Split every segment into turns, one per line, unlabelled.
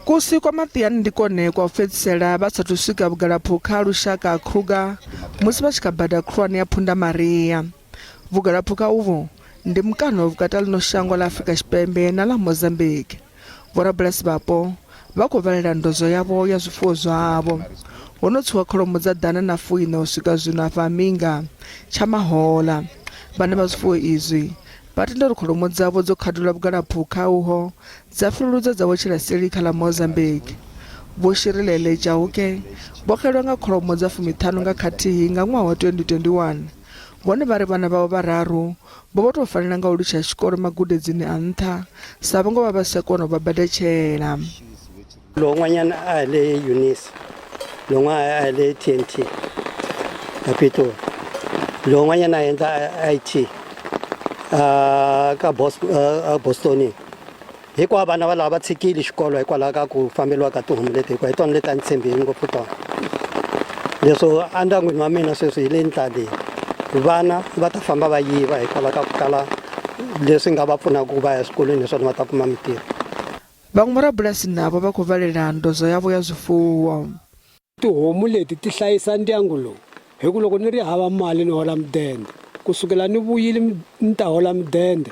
Kusi kwa Maṱiani ndi kwone kwa u fhedzisela vha sathu swika vhugalaphukha ha lushaka ha Kruger musi vha tshi kha bada khulwane ya Phunda Maria. Vhugalaphukha uvhu ndi mukano vhukati ha ḽino shango ḽa Afrika Tshipembe na ḽa Mozambique. Vhorabulasi vhapo vha khou vhalela ndozwo yavho ya zwifuwo zwavho. Ho no tswiwa kholomo dza ḓana na fuiṋa u swika zwino afha Minga tsha Mahola. Vhane vha zwifuwo izwi vha tenda uri kholomo dzavho dzo khadula vhugalaphukha uho dza fhululudza dza wetshela seli kha ḽa Mozambique. Vho Shirilele Chauke vho xelelwa nga kholomo dza fumiṱhanu nga khathihi nga ṅwaha wa 2021. Vhone vha ri vhana vhavho vhararu vho vha tou fanela nga u litsha tshikolo magudedzini a nṱha sa vhunga vha vha si tsha kona u vha badetshela.
Lowun'wanyana a hi le Unisa lowun'wana a hi le T_N_T a Pitori lowun'wanyana a endla I_T a ka a Boston Hikwavo vana valava va tshikile xikolo hikwalaho ka ku famberiwa ka tihomu leti hikuva hi tona leti a ni tshembile ngopfu tona. Leswo endyangwini wa mina sweswi hi le ndlaleni vana va ta famba va yiva hikwalaho ka ku kala leswi nga va pfunaka ku va ya eswikolweni leswaku va ta kuma mintirho.
Vhaṅwe vhorabulasi navho vha khou vhalela ndozwo yavho ya zwifuwo.
Tihomu leti ti hlayisa ndyangu lowu hi ku loko ni ri hava mali ni hola mudende. Ku sukela ni vuyile ni ta hola mudende,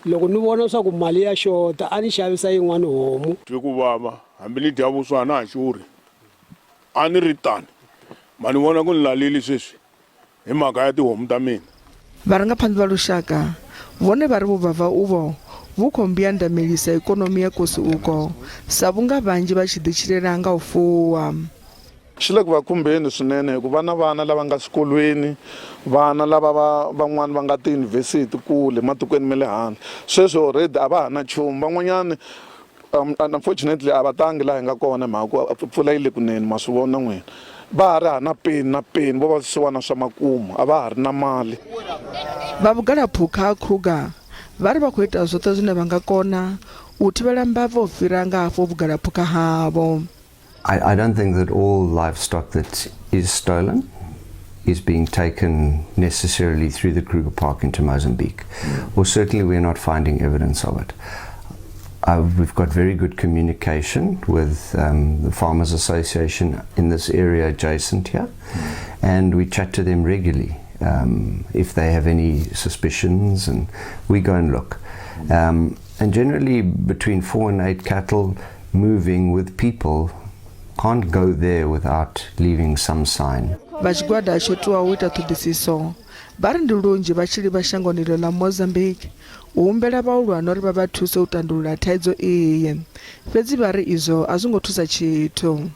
loko ni vona swa ku mali ya xota a ni xavisa yin'wana homu.
Twe ku vava hambi ni dya vuswa a na ha xurhi a ni ri tani ma ni vona ku ni lalile sweswi hi mhaka ya tihomu ta mina.
Vharangaphanḓa vha lushaka vhone vha ri vhuvhava uvho vhu khou mbiandamelisa ikonomi ya kusi uko sa vhunga vhanzhi vha tshi ḓitshilela nga u fuwa.
Xi le ku va khumbeni swinene hikuva na vana lava nga swikolweni, vana lava va van'wani va nga tiyunivhesiti kule ematikweni ma le handle, sweswi already a va ha na nchumu. Van'wanyani Unfortunately a va tangi laha hi nga kona hi mhaka ku mpfula yi le ku neni ma swi vona n'wina va ha ri hava na peni na peni vo va swisiwana swa makumu a va ha ri na mali.
Vha vhugalaphukha Kruger vha ri vha khou ita zwoṱhe zwine vha nga kona u thivhela mbava u fhira nga hafho vhugalaphukha havho.
I, I don't think that all livestock that is stolen is being taken necessarily through the Kruger Park into Mozambique. Or certainly we're not finding evidence of it. We've got very good communication with the Farmers Association in this area adjacent here, and we chat to them regularly if they have any suspicions, and we go and look. And generally, between 4 and 8 cattle moving with people can't go there without leaving some sign.
Vha tshigwada tsho tiwaho u ita ṱhoḓisiso vha ri ndi lunzhi vha tshi livha shangoni iḽo ḽa Mozambique u humbela vhahulwane uri vha vha thuse u tandulula thaidzo iyi. Fhedzi vha ri izwo a zwo ngo thusa tshithu.